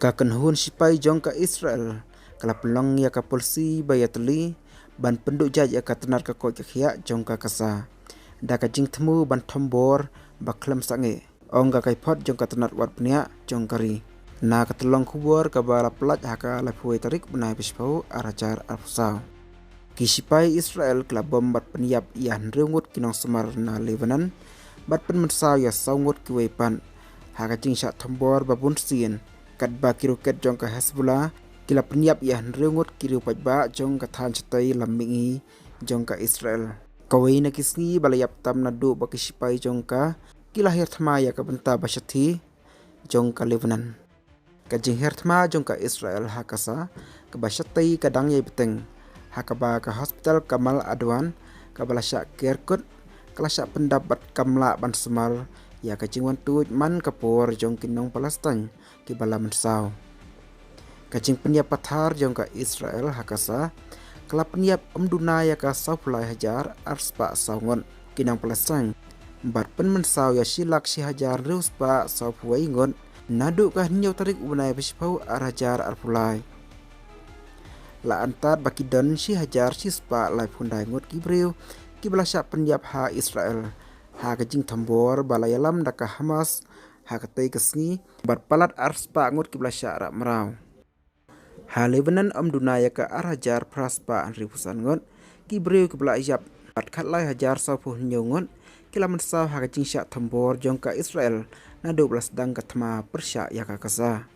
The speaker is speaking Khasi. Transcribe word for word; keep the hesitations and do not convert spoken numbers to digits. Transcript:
Ka kynhun sipai jong ka Israel ka la pynlong ïa ka polisi ba ïatylli ban pynduh jait ïa ka tnat ka koit ka khiah jong ka Gaza da ka jingthmu ban thombor ba khlem sangeh, ong ka kaiphod jong ka tnat wat bniah jong ka ri. Na ka tyllong khubor kaba la pyllait ha ka laiphew tarik bnai ba shiphew ar hajar arphew saw, ki sipai Israel ki la bom bad pynïap ïa hynriew ngut ki nongsumar na Lebanon bad pynmynsaw ïa saw ngut kiwei pat ha ka jingshah thombor ba bun sien. Katba ki roket jong ka Hezbollah ki la pynïap ïa hynriew ngut ki riew paidbah jong ka thaiñ shatei lam mihngi jong ka Israel. Kawei na ki sngi ba la ïap tam naduh ba ki sipai jong ka ki la hiar thma ïa ka bynta ba shathie jong ka Lebanon. Ka jinghiar thma jong ka Israel ha Gaza kaba shathie ka dang ïai bteng ha kaba ka hospital Kamal Adwan kaba la shah ker kut ka la shah pyndap bad kam lah ban sumar ïa ka jingwan tuid man ka por jong ki nong Palestine kiba la mynsaw. Ka jingpynïap pathar jong ka Israel ha Gaza ka la pynïap ym duna ïa ka sawphew lai hajar arspah saw ngut ki nong Palestine bad pynmynsaw ïa shi lak shi hajar hynriew spah sawphew wei ngut naduh ka hynñiew tarik u bnai ba shiphew ar hajar arphew lai. La antad ba ki don shi hajar shi spah laiphew khyndai ngut ki briew kiba la shah pynïap ha Israel ha ka jingthombor ba la ïalam da ka Hamas ha katei ka sngi bad palat arspah ngut kiba la shah rah mraw. Ha Lebanon ym duna ïa ka ar hajar phra spah hynriewphew san ngut ki briew kiba la ïap bad khatlai hajar sawphew hynñiew ngut ki la mynsaw ha ka jingshah thombor jong ka Israel naduh ba la sdang ka thma pyrshah ïa ka Gaza.